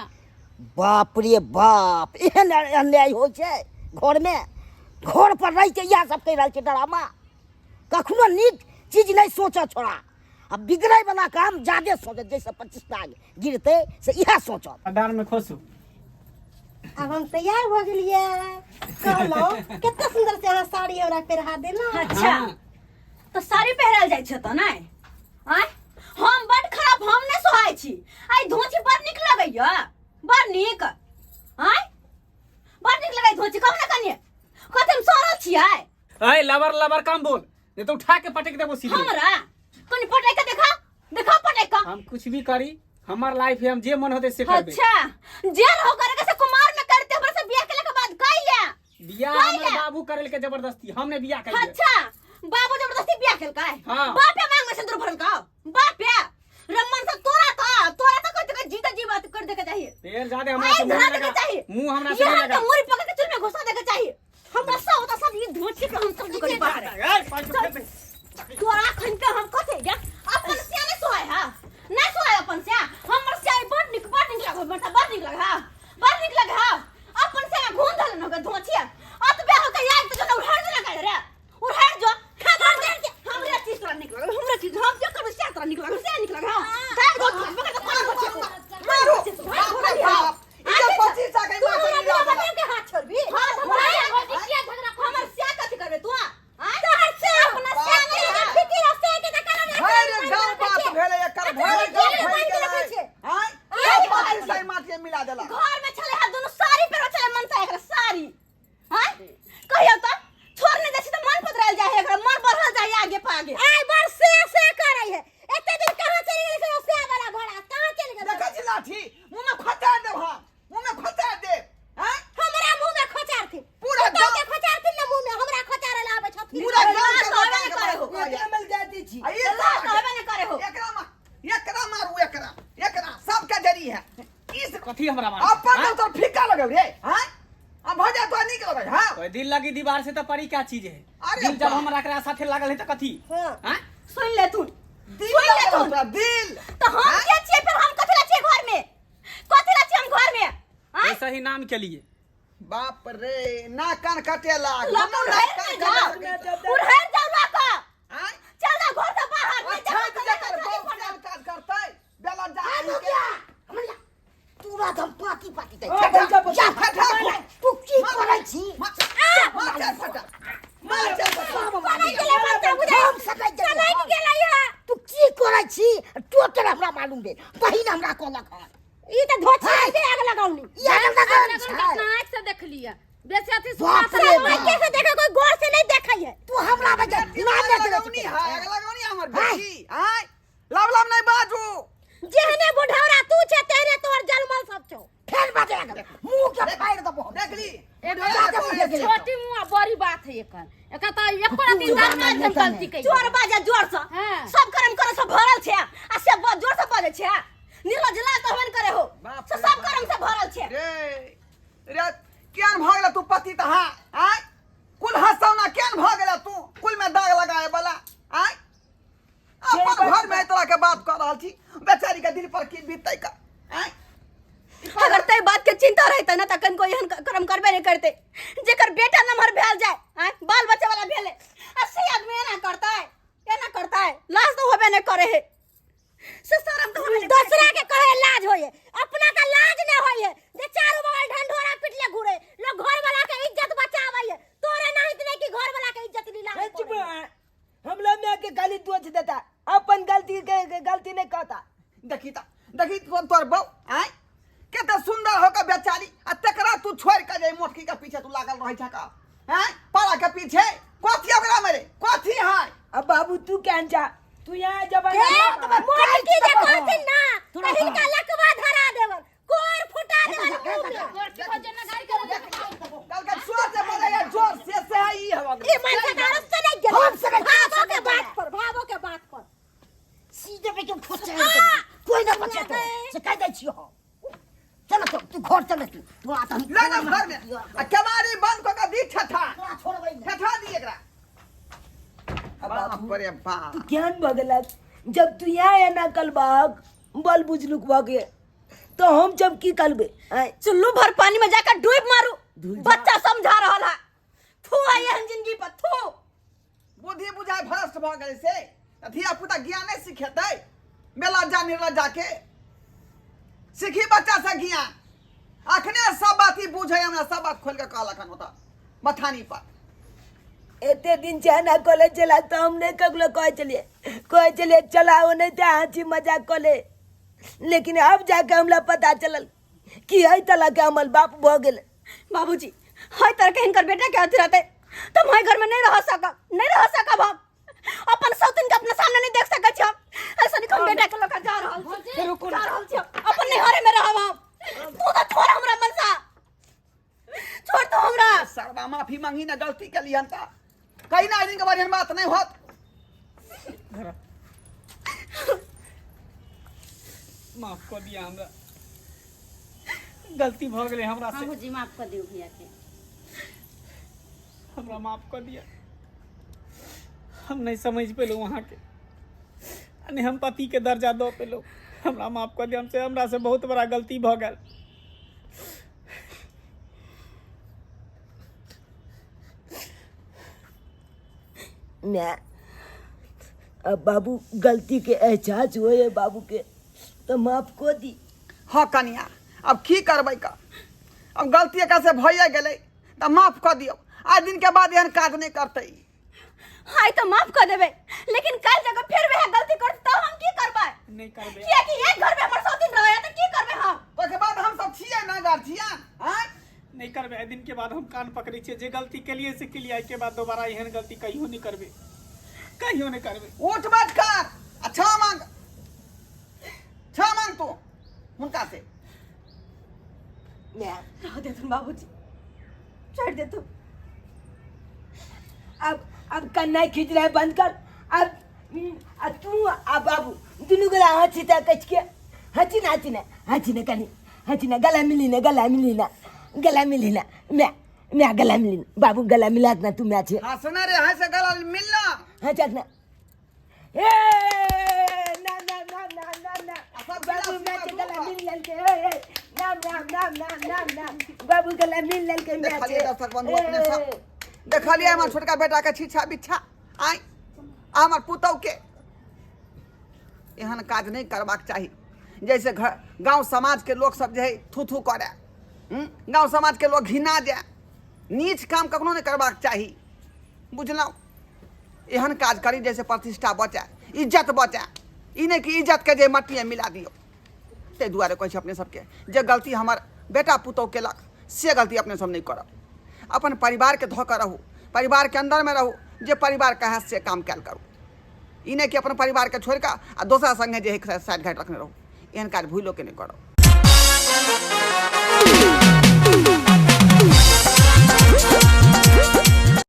[SPEAKER 7] बाप रे बाप, एहन अन्याय होइ छै घरमे? घर पर रहि के इएह सब कहि रहल छै ड्रामा। कखनो नीक चीज नहि सोचऽ छोड़ा, आ बिगड़ै वाला काम जादे सोचत, जैसे 25 टा गिरतै से इएह सोचत।
[SPEAKER 6] डार में खोसू।
[SPEAKER 3] आब हम तैयार भऽ गेलियै। कहलहुँ कते सुंदर से अहाँ साड़ी हमरा पहिरा देलहुँ।
[SPEAKER 1] अच्छा, तऽ साड़ी पहिरायल जाइ छै तऽ नहि? आँय, हम बड खराब, हम नहि सोहाय छी। आइ धोची बड़ नीक लगैया, बड़ नीक। आँय, बड़ नीक लगै धोची, कहू ने कनिए कते हम सड़ल छियै।
[SPEAKER 6] अरे लबर लबर कम बोल, नहीं तो उठा के पटक देबो सीधे।
[SPEAKER 1] हमरा कनि पटक के देखा, देखा पटक के।
[SPEAKER 6] हम कुछ भी करी, हमर लाइफ है, हम जे मन होते से करबे।
[SPEAKER 1] अच्छा, जे रहो करे के से कुमार में करते, हमरा से बियाह केला के बाद कैले
[SPEAKER 6] बियाह?
[SPEAKER 1] कैले?
[SPEAKER 6] हमर बाबू करल के जबरदस्ती, हमने बियाह कैले।
[SPEAKER 1] अच्छा, बाबू जबरदस्ती बियाह केलकै?
[SPEAKER 6] हाँ।
[SPEAKER 1] बापे मांग में सिंदूर भरल का बापे रमन से? तोरा तो कहते के जीता जी बात कर दे के चाहिए।
[SPEAKER 6] तेल ज्यादा हमरा से
[SPEAKER 1] आइ
[SPEAKER 6] मुंह
[SPEAKER 1] धरा दे के
[SPEAKER 6] लगा,
[SPEAKER 1] चाहिए।
[SPEAKER 6] मुंह हमरा से
[SPEAKER 1] यहाँ
[SPEAKER 6] नहीं लगा।
[SPEAKER 1] के मुरी पकड़ के चूल में घुसा दे के चाहिए। हमरा सब होता सब ये धोची के हम सब करी बाहर।
[SPEAKER 6] ए, पाँच सौ फेंक दे।
[SPEAKER 1] तोरा खन के हम कथे जा अपन सिया नहीं सोए हा, नहीं सोए अपन सिया। हमर सिया बड़ नीक, बड़ नीक लागो, बड़ बड़ नीक लागे हा, बड़ नीक लागे हा। अपन सिया में घून धलन होके धोची अतबे होके याद तो जो उड़ाड़ जो लगा रे, उड़ाड़ जो हमरा चीज तोरा नीक लागल, हमरा चीज हम जे करबै सिया तोरा नीक लागल, सिया नीक लागल हा। दाग दो पकड़ के कोना धोची,
[SPEAKER 5] मारू, बाप रे बाप, ई तऽ 25 टा के
[SPEAKER 1] तू
[SPEAKER 5] मार
[SPEAKER 1] हमरा
[SPEAKER 5] के
[SPEAKER 1] बिना
[SPEAKER 5] लऽ
[SPEAKER 1] बताएल के हाथ छोड़बी?
[SPEAKER 2] भौजी किया झगड़ा?
[SPEAKER 1] हमर सिया कथी करबे तू? आँय? अपना सिया
[SPEAKER 5] मिला देला।
[SPEAKER 1] घर में छले है दोनों साड़ी पर छले मनसा एकरा साड़ी। हां कहियो त छोड़ नहीं दै छी त मन पतरायल जाय है एकरा, मन बढ़ल जाय है आगे पागे।
[SPEAKER 3] आइ बड़ से से करै है, एते दिन कहाँ चलि गेल छलौ से वाला घोड़ा, कहाँ चलि गेल?
[SPEAKER 5] देखै छी लाठी मुँह में खोचा देब, हम मुँह में खोचा देब। हैं
[SPEAKER 3] हमरा मुँह में खोचारथिन?
[SPEAKER 5] पूरा
[SPEAKER 3] पुतहु के खोचारथिन ना मुँह में, हमरा खोचारे ला आबै छथिन।
[SPEAKER 5] पूरा गाँव के
[SPEAKER 1] लाज
[SPEAKER 5] लोकन के
[SPEAKER 1] तो
[SPEAKER 5] बात
[SPEAKER 1] हो।
[SPEAKER 5] कहैया।
[SPEAKER 4] मिल जाती छी।
[SPEAKER 5] आ ई
[SPEAKER 1] लाज
[SPEAKER 5] साला
[SPEAKER 1] तो हेबे ने करे हो।
[SPEAKER 5] एकरा मार, एकरा मारू, एकरा एकरा सबके जरी है इस
[SPEAKER 6] कथी हमरा मार
[SPEAKER 5] अपन तो तोर फीका लगल रे। हैं आ भजा तो नीक लगल। हां
[SPEAKER 6] कोई दिल लगी दीवार से तो परी क्या चीज है?
[SPEAKER 5] अरे
[SPEAKER 6] दिल जब
[SPEAKER 5] बाप।
[SPEAKER 6] हमरा एकरा साथे लागल है तो कथी?
[SPEAKER 3] हाँ।
[SPEAKER 6] हाँ?
[SPEAKER 1] सुन ले तू,
[SPEAKER 5] दिल
[SPEAKER 1] सुन ले
[SPEAKER 5] लगल
[SPEAKER 1] तू।
[SPEAKER 5] तोरा दिल।
[SPEAKER 1] तो हम के छियै फिर? हम कथी ला छियै घर में? कथी ला छियै हम घर में? हाँ?
[SPEAKER 6] ऐसा ही नाम के लिए।
[SPEAKER 5] बाप रे, ना कान कटेला
[SPEAKER 1] लका
[SPEAKER 5] ना
[SPEAKER 1] उड़ेर
[SPEAKER 5] कान
[SPEAKER 1] न जाओ,
[SPEAKER 5] कटेला।
[SPEAKER 1] उड़ेर जाओ लका।
[SPEAKER 5] आय
[SPEAKER 1] चल जा घर से बाहर, नहीं
[SPEAKER 5] अच्छा
[SPEAKER 1] जा
[SPEAKER 5] जकर बहुत काम काज करतै बेला जा
[SPEAKER 7] रुक जा, हमरा तुरंत हम पाती पाती दै
[SPEAKER 4] ओ, बैठ जा, बैठ जा।
[SPEAKER 7] जा,
[SPEAKER 5] फटा
[SPEAKER 7] तू की करै छी?
[SPEAKER 5] मार चल फटा, मार चल फटा।
[SPEAKER 3] सनकि गेलै मनसा बुझाइ,
[SPEAKER 7] हम सकै
[SPEAKER 3] सनकि गेलै यहाँ।
[SPEAKER 7] तू की करै छी टोटल हमरा मालूम भेल, बहिन हमरा कहलक हन।
[SPEAKER 3] ई तऽ धोछी के आग लगौनी।
[SPEAKER 7] ई आग लगौनी
[SPEAKER 2] आग
[SPEAKER 7] छै।
[SPEAKER 2] अपना आँख से देख लिया, बेसी अथी
[SPEAKER 7] बाप
[SPEAKER 2] सुना
[SPEAKER 7] रे
[SPEAKER 2] से
[SPEAKER 7] बाप।
[SPEAKER 3] आँखे से देखे, कोई गौर से नहीं देखै है।
[SPEAKER 7] तू हमरा बजे ना देख
[SPEAKER 5] लगौनी है, आग लगौनी हमर बेटी। आय लव लव नहीं बाजू।
[SPEAKER 3] जेहने बुढ़ौरा तू छे तेहने तोहर जलमल सब छौ।
[SPEAKER 7] फेर बाजे लागल, मुंह के फाड़ि देबो हम।
[SPEAKER 5] देखली
[SPEAKER 2] छोटी मुँह आ बड़ी बात है एकर, एकर तऽ एको रति दाम नहि हम गलती कइली।
[SPEAKER 1] जोर बाजा जोर से।
[SPEAKER 2] हाँ।
[SPEAKER 1] सब कर्म करे से भरल छै आ से जोर से बाजै छै। निर्लज लाज तो होबे ने करे हो।
[SPEAKER 5] बाप
[SPEAKER 1] से
[SPEAKER 5] रे
[SPEAKER 1] सब
[SPEAKER 5] बाप।
[SPEAKER 1] कर्म से भरल छै।
[SPEAKER 5] रे रे केहन भऽ गेल तू पति तऽ? हाँ आय कुल हंसौना केहन भऽ गेल तू, कुल में दाग लगाए वाला? आय अपन घर में एहि तरह के बात कऽ रहल छी, बेचारी के दिल पर की बीतै का? आय
[SPEAKER 1] अगर तै बात के चिंता रहते ना त कनको एहन कर्म करबे नहीं करते। जेकर बेटा नमहर भेल जाए, आय बाल बच्चा वाला भेले आ से आदमी एना करता है, एना करता है, लाज तो होबे नहीं करे है, से शर्म तो होबे नहीं करे।
[SPEAKER 3] दोसरा के कहे लाज होए, अपना का लाज न होए जे चारू बगल ढंढोरा पिटले घूरे लोग, घर वाला के इज्जत बचावे है। तोरे नहीं इतने की घर वाला के इज्जत नीलाम
[SPEAKER 4] चुप
[SPEAKER 3] करे।
[SPEAKER 4] हमला मैं के गाली दोष देता, अपन गलती के गलती नहीं कहता।
[SPEAKER 5] देखी त देखी तोर बहू आय कते सुंदर हो के बेचारी, आ तकरा तू छोड़ के जे मोटकी के पीछे तू लागल रहै छ का? हैं पारा के पीछे कथी ओकरा मेरे कथी है?
[SPEAKER 4] अब बाबू तू केहन जा, तू यहाँ जब
[SPEAKER 3] मोटकी जे कहथिन ना त हिनका लकवा धरा देवन, कोर फुटा देवन मुंह में।
[SPEAKER 5] कल के जोर से बोले या जोर से से है ई हवा।
[SPEAKER 3] ई मनसा दारू से नहीं गेल।
[SPEAKER 7] हम से नहीं-
[SPEAKER 3] भावो के बात पर, भावो के बात पर
[SPEAKER 7] सीधे पे क्यों खुश है? कोई ना बचे तो से कह दै छियो हम। चलो तो तू घर चल, तू तू आ त हम
[SPEAKER 5] ले ना घर में आ केवाड़ी बंद क के दी ठठा।
[SPEAKER 7] तोरा छोड़बै नहीं।
[SPEAKER 5] ठठा दी एकरा। बाप रे बाप,
[SPEAKER 4] तू केहन भऽ गेलक? जब तू यहाँ एना कलबाक बल बुझलुक भऽ गेल तो हम जब की करबे? आँय
[SPEAKER 1] चुल्लू भर पानी में जाकर डूब मारू।
[SPEAKER 4] धुल जा।
[SPEAKER 1] बच्चा समझा रहल है, थू है एहन जिंदगी पर थू।
[SPEAKER 5] बुद्धि बुझाइ भ्रष्ट भऽ गेलै से तऽ धिया पुता ज्ञान नहि सिखेतै। बेलज्जा निर्लज्जा के सीखी बच्चा से ज्ञान। अखने सब बात ही बुझै, हमरा सब बात खोलि कऽ कहलक हन ओतऽ बथानी पर।
[SPEAKER 4] एते दिन चाहना कॉलेज चला तो हम नहीं ककरो कहै छलियै, कहै छलियै चलाओ नहीं तऽ हँसी मजाक कऽ ले, लेकिन अब जाके हमरा पता चलल कि एहि तरह के हमर बाप भऽ गेल।
[SPEAKER 1] बाबूजी हर तरह के हिनकर बेटा के अथी रहते तो हम घर में नहीं रह सकब, नहीं रह सकब। हम अपन सौतिन के अपना सामने नहीं देख सकै छी हम। ऐसा नहीं हम बेटा के लऽ के जा रहल छी, जा रहल छी हम। अपन नैहरे में रहब हम। तू तो छोड़ हमरा मनसा, छोड़ तू हमरा।
[SPEAKER 5] सरबा माफी मांगी ना, गलती के लिए त कहीं ना दिन के बाद एहन बात नहीं होत।
[SPEAKER 6] माफ कऽ दिया हमरा, गलती भऽ गेलै हमरा
[SPEAKER 2] हाँ
[SPEAKER 6] से।
[SPEAKER 2] भौजी, माफ कऽ दियौ भैया के।
[SPEAKER 6] हमरा माफ कऽ दिया, हम नहीं समझ पेलहुँ अहाँके आ नहि हम पतिके दर्जा दऽ पेलहुँ। हमरा माफ कऽ दिया, हमसे हमरा से बहुत बड़ा गलती भऽ गेल।
[SPEAKER 4] माय अब बाबू गलती के एहसास हुए है बाबू के तो माफ कऽ दी।
[SPEAKER 5] हाँ कनिया, अब की करबै का, अब गलती एकरा से भइए गेलै तऽ माफ कऽ दियौ, आइ दिन के बाद एहन काज नहि करतै।
[SPEAKER 1] हाय तो माफ कर देबे, लेकिन कल जगह फिर वह गलती करते तो हम की करबै?
[SPEAKER 6] नहि करबै।
[SPEAKER 1] कियाकि एक घर में हमर सौतिन रहे त की करबै हम?
[SPEAKER 5] ओहिके बाद हम सब छियै।
[SPEAKER 6] दिन के बाद हम कान पकड़ै छियै, जे गलती केलियै से केलियै, एहिके बाद दोबारा एहन गलती कहियो नहि करबै, कहियो नहि करबै।
[SPEAKER 5] उठ बैठ कर आ क्षमा मांग, क्षमा मांग तू हुनका से।
[SPEAKER 4] माय
[SPEAKER 1] रह देथुन बाबूजी, छोड़ देथुन।
[SPEAKER 4] अब कन्नाइ खिचनाइ बंद कर। अब आ तू आ बाबू दुनू गोला हँसी तऽ कचि के हँसी ना, हँसी ना, हँसी ना, कनी हँसी ना, गला मिली ना, गला मिली ना, गला मिली ना, मैं मैं गला मिली ना, बाबू गला मिला ना, तू मैं छे।
[SPEAKER 5] हाँ सुना रे, हंस गला मिलना।
[SPEAKER 4] हाँ चल ना, ए ना ना ना ना ना ना
[SPEAKER 5] सब
[SPEAKER 4] बाबू
[SPEAKER 5] गिलास
[SPEAKER 4] मैं छे
[SPEAKER 5] में
[SPEAKER 4] गला
[SPEAKER 5] दूध।
[SPEAKER 4] मिल ललके, ए ए नाम नाम नाम नाम नाम नाम बाबू गला मिल ललके मैं
[SPEAKER 5] देखलियै
[SPEAKER 4] छे।
[SPEAKER 5] दर्शक बंधु अपने सब
[SPEAKER 4] ए।
[SPEAKER 5] देखलियै हमर छोटका बेटा के छिछा बिच्छा आइ आ हमर पुतहु के। एहन काज नहि करबाक चाही जैसे घर गांव समाज के लोग सब जे है थू थू करे, गांव समाज के लोग घिना जाए। नीच काम कखनो नहि करबाक चाही, बुझलहुँ? एहन काज करी जैसे प्रतिष्ठा बचे, इज्जत बचे, ई नहि कि इज्जत के जे मट्टीमे मिला दियौ। ताहि दुआरे कहै छी अपने सबके जे गलती हमर बेटा पुतहु केलक से गलती अपने सब नहि करब। अपन परिवारके धऽ कऽ रहू, परिवारके अन्दरमे रहू, जे परिवार कहए से काम कयल करू। ई नहि कि अपन परिवारके छोड़ि कऽ आ दोसरा सङ्गे जे है साइड घाट रखने रहू। एहन काज भूलो के नहि करब।